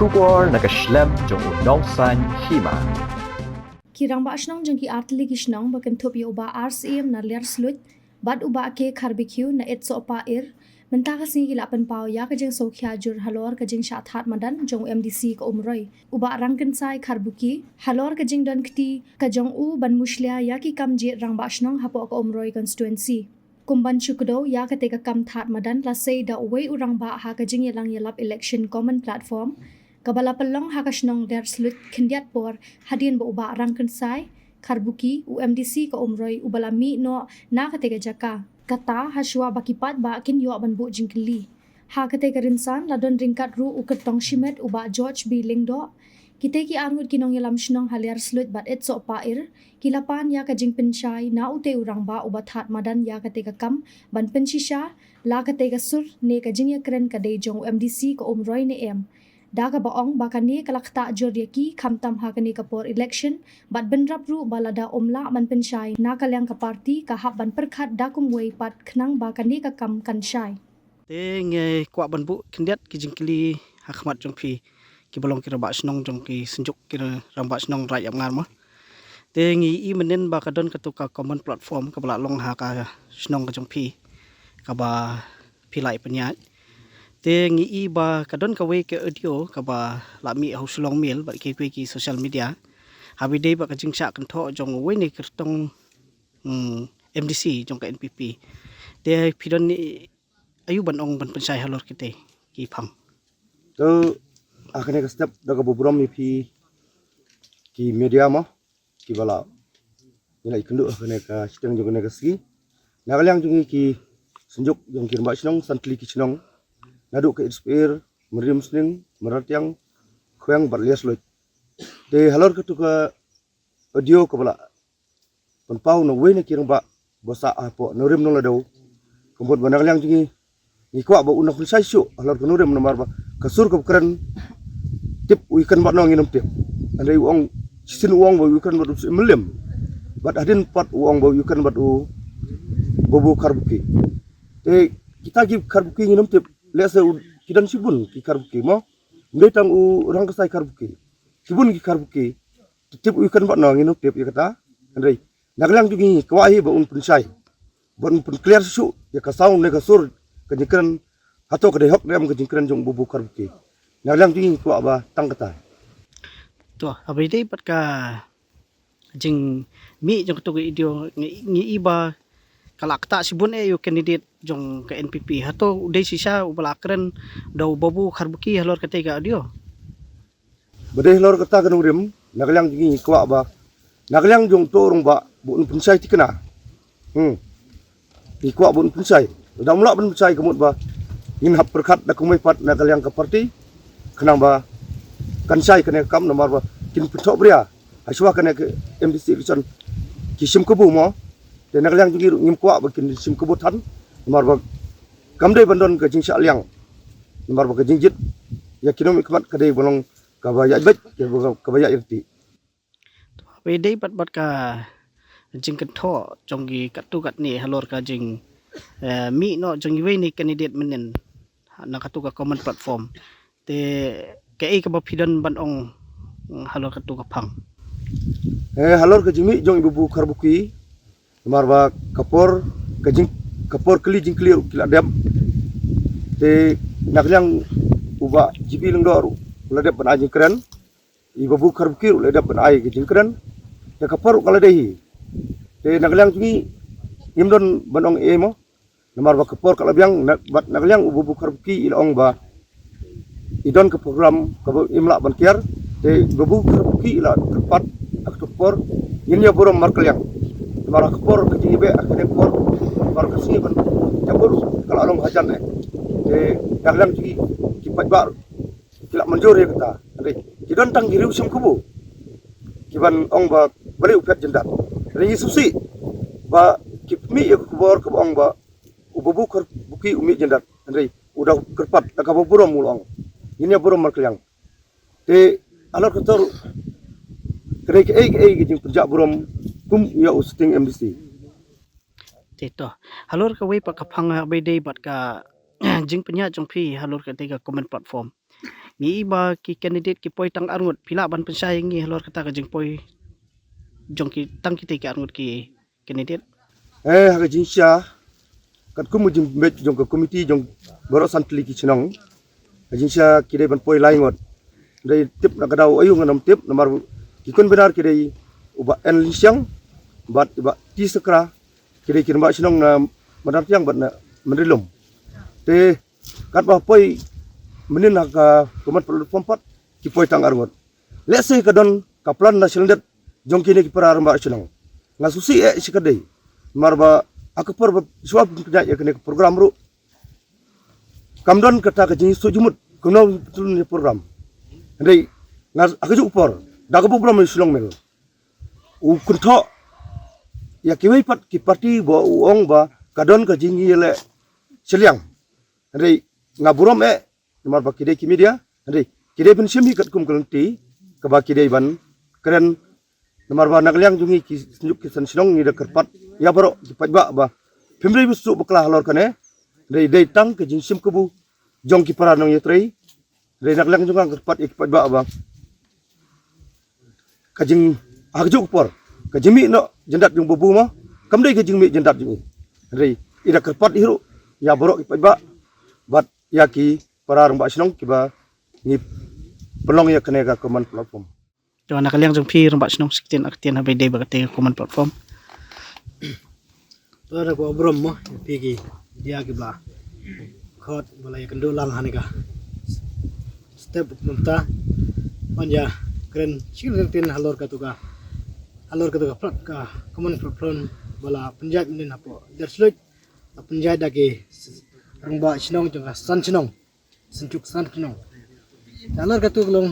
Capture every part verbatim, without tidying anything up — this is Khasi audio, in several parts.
Khubor na ka shlem jong u Nongsaiñ Hima. Ki rangbah shnong jong ki artylli ki shnong ba kynthup ïa u Bah R Syiem na Liarsluit bad u Bah K Kharbekiew na Itsohpair mynta ka sngi ki la pynpaw ïa ka jingsngewkhia jur halor ka jingshah thad madan jong u M D C ka Umroi, u Bah Rangkynsai Kharbuki, halor ka jingdon kti ka jong u ban mushlia ïa ki kam jied rangbah shnong hapoh ka Umroi constituency. Kum ban shu kdew ïa katei ka kam thad madan, la sei da uwei u rangbah ha ka jingïalang ïalap election common platform kaba la pynlong ha ka shnong Liarsluit khyndiat por hadien ba u Bah Rangkynsai Kharbuki, u M D C ka Umroi, uba la mih noh na katei ka jaka. Kata ha shuwa ba ki paidbah kin ïoh ban buh jingkylli. Ha katei ka rynsan la don ryngkat ruh u kyrtong shimet u Bah George B Lyngdoh. Kitei ki arngut ki nongïalam shnong ha Liarsluit bad Itsohpair ki la pan ïa ka jingpynshai na utei u rangbah uba thad madan ïa katei ka kam ban pynshisha la katei ka sur ne ka jingïakren ka dei jong u M D C ka Umroi ne em. Da kaba ong ba kane ka la ktah jur ïa ki khamtam ha kane ka por election bad bynrap ruh ba lada um lah ban pynshai na ka liang ka party ka hap ban pyrkhat da kumwei pat khnang ba kane ka kam kan shai. Te ngi kwah ban buh khyndiat ki jingkylli ha khmat jong phi, kiba long ki rangbah shnong jong ki synjuk ki rangbah shnong Raid ap Ngar mo. Te ngi i mynnin ba ka don katu ka common platform kaba la long ha ka shnong ka jong phi, kaba phi la ïa pynïaid. Te ngi i ba ka don kawei ka audio kaba la mih ha u Shillong Mail bad kiwei ki social media, haba ïadei bad ka jingshah kynthoh jong uwei na ki kyrtong, hmm, M D C jong ka N P P. Te phi don ne aïu ban ong ban pynshai halor kitei ki phang? To, ha kane ka step da kaba burom ïa phi ki media mo, kiba la, ngi la ïakynduh ha kane ka shiteng jong kane ka sngi. Na ka liang jong ngi ki synjuk jong ki rangbah shnong, san tylli ki shnong, naduh ka Itsohpair, Mynsiem Sning, Mratiang, Khweng bad Liarsluit. Te halor katu ka audio kaba la pynpaw na uwei na ki rangbah ba sah hapoh Nongrim Nonglada, ka mut ba na ka liang jong ngi, ngi kwah ba un nang pynshai shuh halor ka Nongrim, namar ba ka sur kaba kren, tip u ïakren bad no ngin ym tip. Hynrei u ong, shisien u ong ba u ïakren bad u Syiemlieh, bad hadien pat u ong ba u ïakren bad u Babu Kharbuki. Te kita ki Kharbuki ngin ym tip, lehse u, ki don shibun ki Kharbuki mo. Ym dei tang u Rangkynsai Kharbuki, shibun ki Kharbuki. Tip u ïakren bad no ngin ym tip ïa kata. Hynrei na ka liang jong ngi kwah hi ba un pynshai, ba un pynclear shuh ïa ka sound ne ka sur ka jingkren, hato ka dei hok ne em ka jingkren jong u Babu Kharbuki. Na ka liang jong ngi kwah ba tang kata. To, haba ïadei bad ka jingmih jong katu ka audio, ngi, ngi i ba ka la ktah shibun eh ïa u candidate jong ka N P P. Hato u dei shisha uba la kren da u Babu Kharbuki halor katei ka audio? Ba dei halor kata ka Nongrim, na ka liang jong ngi kwah ba, na ka liang jong uto u rangbah, ba un pynshai thikna. Hmm. Ngi kwah ba un pynshai. Lada um lah ban pynshai ka mut ba ngin hap pyrkhat da kumwei pat na ka liang ka party, khnang ba kan shai kane ka kam, namar ba kin pynthohbria ha shuwa kane ka M D C election ki shim kabu mo. Te na ka liang jong ngi ruh ngim kwah ba kin shim kabu than, namar ba kam dei ban don ka jingshah liang, namar ba ka jingjied ïa ki nongmihkhmat ka dei ban long kaba ïaid beit, kaba, kaba ïaid ryntih. Haba ïadei bad, bad ka jingkynthoh jong ki katto katne halor ka jing, eh, mih noh jong iwei na i candidate mynnin na katu ka common platform, te kaei kaba phi don ban ong, mm, halor katu ka phang? Eh, halor ka jingmih jong i Babu Kharbuki, namar ba ka por, ka jing, ka por kylli jingkylli ruh ki la dep. Te na ka liang u Bah G B Lyngdoh ruh u la dep ban ai jingkren, i Babu Kharbuki ruh u la dep ban ai ka jingkren. Te ka por ruh ka la dei hi. Te na ka liang jong ngi ngim don ban ong ei mo, namar ba ka por ka la biang, na, bad na ka liang u Babu Kharbuki i la ong ba i don ka program kaba im lah ban kiar. Te Babu Kharbuki i la kyrpad ha kato ka por, ngin ïa burom markylliang. Namar ha ka por ka jingïabeh ha kane ka por, namar ka sngi ban ïa burom ka la long hajan eh. Te na ka liang jong ngi ki paidbah ki la mynjur ïa kata. Hynrei ki don tang ki riew shim kabu kiban ong ba balei u phet jyndat. Hynrei ngi sngewsih ba ki mih ïa ka khubor kaba ong ba u Babu Kharbuki u mih jyndat, hynrei u da kyrpad da kaba burom u la ong. Ngin ïa burom markylliang. Te halor kato ruh ka dei kaei kaei ka jingpynjah burom kum ïa u sitting M D C. Te to, halor kawei pat ka phang haba ïadei bad ka jingpynïaid jong phi halor katei ka common platform, ngi i ba ki candidate ki poi tang arngut, phi lah ban pynshai ngi halor kata ka jingpoi jong ki tang kitei ki arngut ki candidate? Eh, ha ka jingshisha, katkum ka jingbit jong ka komiti jong baroh san tylli ki shnong, ha ka jingshisha ki dei ban poi lai ngut. Dei tip na ka daw aïu ngan ym tip, namar ki convener ki dei u Bah N Lynsiang bad u Bah T Sakra, ki dei ki rangbah shnong na Madartiang bad na Mynrilum. Te katba poi mynnin ha ka common platform pat ki poi tang arngut. Lehse ka don ka plan na shlyndet jong kine ki para rangbah shnong. Nga sngewsih eh shi katdei. Namar ba ha ka por ba shuwa pynjah ïa kane ka program ruh, kam don kata ka jingïasuk jingmut kumno pynlong ïa program. Hynrei nga ha kajuh ka por da kaba burom ïa u Shillong Mail, u kynthoh ïa kiwei pat ki party ba u ong ba ka don ka jingïaleh shiliang. Hynrei nga burom eh namar ba ki dei ki media, hynrei ki dei ban shim hi katkum ka lynti kaba ki dei ban kren. Namar ba na ka liang jong ngi ki synjuk ki san shnong ngi da kyrpad ïa baroh ki paidbah ba phim dei ban suk bakla halor kane. Dei, dei tang ka jingshim kabu jong ki para nongïatrei. Dei na ka liang jong nga kyrpad ïa ki paidbah ba ka jing, ha kajuh ka por ka jingmih noh jyndat jong u babu ma kam dei ka jingmih jyndat jong ngi. Dei, i da kyrpad hi ruh ïa baroh ki paidbah bad ïa ki para rangbah shnong kiba ngi pynlong ïa kane ka common platform. To, na ka liang jong phi rangbah shnong, sa ktien ar ktien haba ïadei bad katei ka common platform. To, da kaba burom mo ïa phi ki media kiba khot ba la ïakynduh lang ha kane ka step mynta ban ïakren shi ktien halor katu ka, halor katu ka plat-, ka common platform ba la pynjah mynnin hapoh Diarsluit, la pynjah da ki rangbah shnong jong ka san shnong, synjuk san shnong. Te halor katu ka long,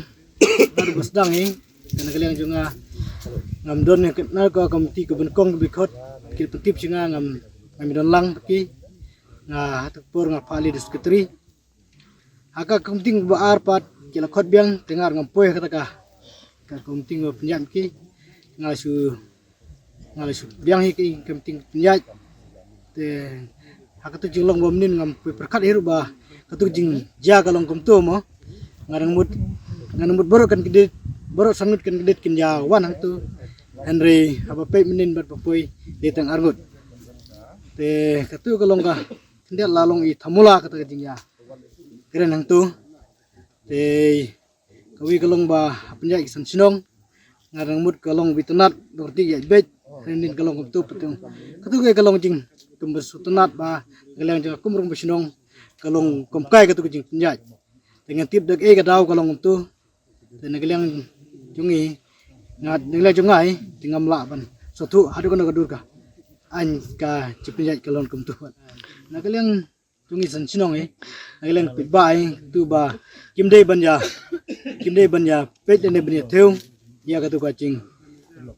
bad ba sdang hi, te na ka liang jong nga ngam don ïa ka, na ka komiti kaba nyngkong kaba khot ki pyntip sha nga, ngam, ngam don lang bad ki. Nga ha katu ka por nga phah leit da secretary. Ha ka komiti ba ar pat ki la khot biang, te nga ngam poi ha kata ka, ka komiti ba pynjah bad ki. Nga shu, nga la shu pdiang hi ka, ka meeting pynjah. Te ha katu jinglong ba mynnin ngam pyrkhat hi ruh ba katu jingjia ka long kumto mo. Nga dang mut, nga dang mut baroh kan kdit, baroh san ngut kan kdit kin ïa wan hangtu. Hynrei haba peit mynnin bad ba poi dei tang arngut. Te katu ka long ka khyndiat la long i thamula kata ka jingïakren hangtu. Te kawei ka long ba ha pynjah ki san shnong. Nga dang mut ka long ba itynnad, dor ti ïa beit. Hynnin ka long kumtu patung. Katu ka long jing kumba shu tynnad ba ka liang jong ka kum rangbah shnong ka long kum kai katu ka jingpynjah. Te ngan tip da kaei ka daw ka long kumtu. Te na ka liang jong ngi, nga na ka liang jong nga, te ngam lah ban sngewthuh haduh kano ka dur ka aiñ ka jingpynjah ka long kumtu. Na ka liang jong ngi san shnong, eh, na ka liang paidbah, eh, tu ba kim dei ban ïa, kim dei ban ïa peit ne ban ïa thew ïa katu ka jing,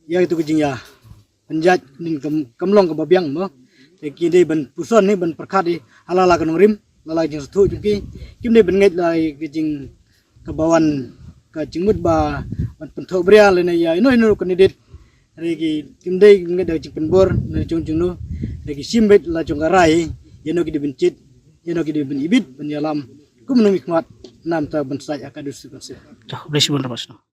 ïa katu ka jingïapynjah, nin kam, kam long kaba biang mo. Te ki dei ban puson hi, ban pyrkhat hi ha la la ka nongrim, la la ka jingsngewthuh jong ki. Kim dei ban ngeit la ka jing kaba wan ka jingmut ba ban pynthohbria lane ïa ino ino ka candidate. Hynrei ki kim dei ngeit da ka jingpynbor na jong jong no. Hynrei ki shim beit la jong ka rai, ïa no ki dei ban jied, ïa no ki dei ban ibit, ban ïalam kum u nongmihkhmat namar ban sait ha ka district council. To, khublei shibun rangbah shnong.